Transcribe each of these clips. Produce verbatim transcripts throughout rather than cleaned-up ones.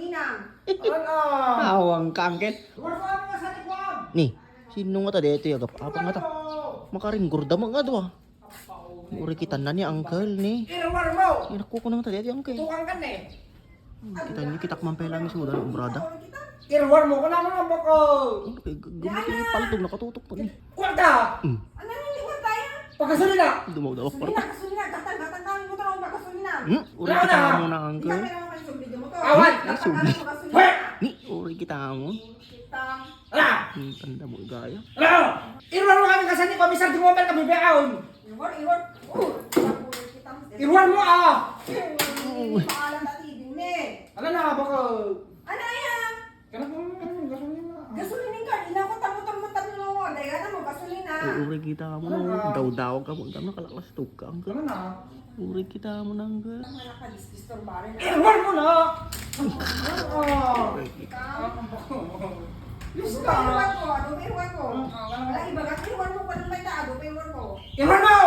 Ninang. Awan, ah. Awang ka, uncle. Lugar ko ang mga sanik ko, ah. Ni, sino nga ta dito yung agap-apang nga ta? Makaringgurda mo nga dua. Uri kita na ni uncle ni. Iruar mo. Inaku ko nang ta dito, uncle. Tukang ka ni. Hmm, kita niyo, kitak man pala ang isuda ng umbrada. Iruar mo ko naman ang bako. Ano kay gumit yung paltog, nakatutok pa ni. Kwarta! Hmm. Ano yung liwan tayo? Pagkasulina! Dumaw daw ako. Gasolina, gasolina, gatang, gatang, gatang, gatang, gatang, gatang. Hmm? Uri kita mo na, uncle. Hindi kami naman kayo sa video mo to. Awan! Gatang, gatang, gatang, gasolina. Ni, uri kita mo. Kita. Ala! Hmm, tanda mo, gaya. Ala! Iruar mo kami kasani, pamisar, di mo man kami biaon. Iruar, iruar. Oh, iruar mo kita. Iruar mo, ah! Iruar mo, maalam na T V mo, eh. Ala na, baka. Ano yan? Kanang kung ano, gasolina. Gasolina ka, ina ko, tamo, tamo, tamo, no, daya na mo, gasolina. Uri kita mo, no, dawdaw ka mo, tamo, kalalas tukang ka. Ano na? Uri kita mo nang ga. Ang anak ka, dis-, disturbaran na. Iwan mo na! Ah. Yes ka. Iwan ko, ano, iwan ko. Ah, wala. Wala, iba ka, iwan mo pa ng may ta, ano, iwan ko. Iwan mo!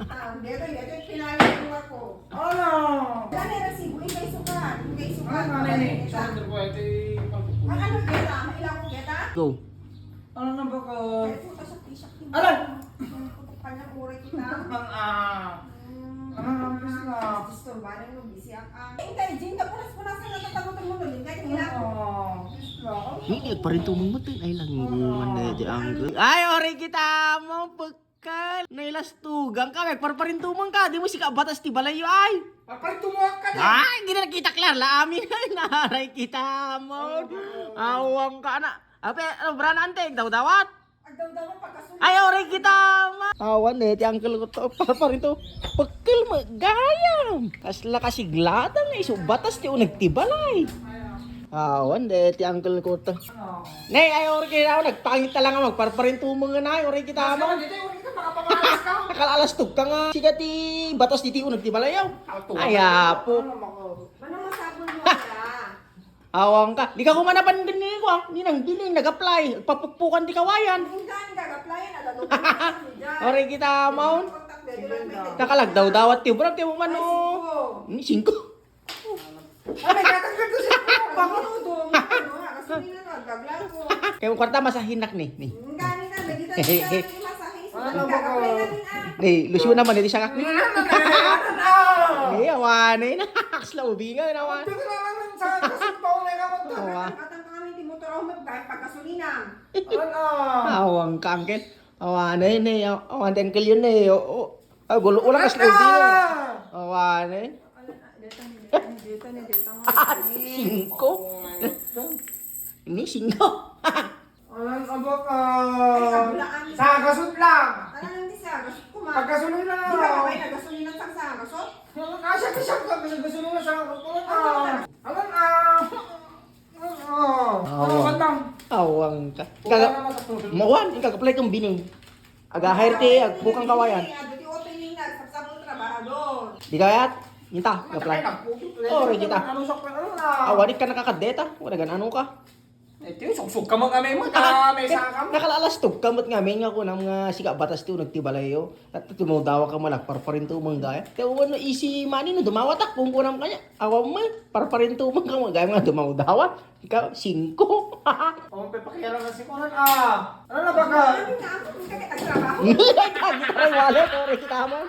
Ah, dito, dito, pinayos, iwan ko. Ano? Dali, resibo, ikay sukat, ikay sukat. Ano, ano, ano, ano? Ang ano, beta, mailang ko, beta? Go. Ano na ba ka? Ay, puta, sakti, sakti. Alam! Putok pa niya, uri kita. Ah. Hmm. Ano na, please na? Disturbaran mo, busy ang, ah. Ikay, Jin, ka punas-punasan na tatagutan mo, Lolin, kahit ilang. Ah, please na. Hindi, parin tumungod, eh. Ay, langgungan na, di ang. Ay, uri kita mo, pag Kal, nailastugan ka, nagparparintumang ka, di mo sika batas ti balayo ay. Parparintumang ka, di. Ay, gina nakita klar, la amin ay naray kita mo. Awang ka na. Ape, ano, brana ante, dawdawat? Agdawdawat pagkasunod. Ay, oray kita mo. Awan eh, ti uncle ko to, parparinto. Pagkil mo, gayam. Kasla kasiglatang, isu batas ti unag ti balay. Awan, de, ti uncle ko to. Nay, ay, uri kita, nagpangit ta lang nga magparparintumang nga, nay, uri kita mo. Mas naman dito, uri kita, makapangalas ka. Nakalalas tug ka nga. Siga ti batas diti unag ti balayaw. Ay, apo. Ano masabol mo ka? Awang ka. Di ka kumana pan din ko, ah. Ni nang biling, nag-apply. Pagpukpukan ti kawayan. Hindi ka, hindi ka apply, nagatutunan ka dyan. Uri kita, maun. Contact, dito lang may Kakalagdawdawat ti ubra, ti umano. Ay, singko. Ni singko. Ah, may katanggal ko siya. Pangudong. Ano nga? Gasolina na, gaglago. Kaya mo kwarta, masahinak ni. Ni. Ang gani na, may dito, dito, dito, masahe. Ano ba ko? Gagapay natin, ah. Ni, lusyo naman, iti sangak ni. Ano na, ano na? Ni, awan, eh, na. Kasla ubingan, awan. Pero naman, sa kasunod pa, wala ka mo to. Awa. Katang kami, ti motor, oh, may pagkasolina. Ano? Awang ka, uncle. Awan, eh, ni, awan, uncle yun, eh. O, o. Ay, gulo, wala kasla ubingan. Awan, eh. Deta ni, deta ni, deta ni, deta ni. Singko. Ni singko. Alam, abak, ah, ay, kabulaan. Sa gasot lang. Alam, hindi sa gasot ko, ma. Pagkasunod lang. Di ba, ako. May nagasolina sa, sa gasot? Alam, ah, siya, siya, siya, nagasolina sa gasot. Ano? Alam, ah, Awang. Awang ka. Kaga-, mawan, ikaw, apply kang bining. Aga-hire ti, agpukang kawayan. Adu ti opening na, sapsap ang trabahador. Di kayat? Minta, apply. Oh, rin kita. Awan, di ka nakakadeta. Wala gan ano ka. Ito yung suksok ka mo kami mo, ka, may saka mo. Nakalalas tug ka mo't nga, may nga ko nang, ah, sika batas ti unag ti balayo. At tumawdawa ka mo, nagparparinto mo gaya. Kaya wano easy money no, dumawatak kung kunam kanya. Awan mo, parparinto mo ka mo, gaya nga dumawdawa. Ikaw, singko. Oh, pepakialam na si Kunan. Ah, ano na ba ka? Ano nga ako? Ang sakit ang trabaho. Ay, wallet, ore kita mo.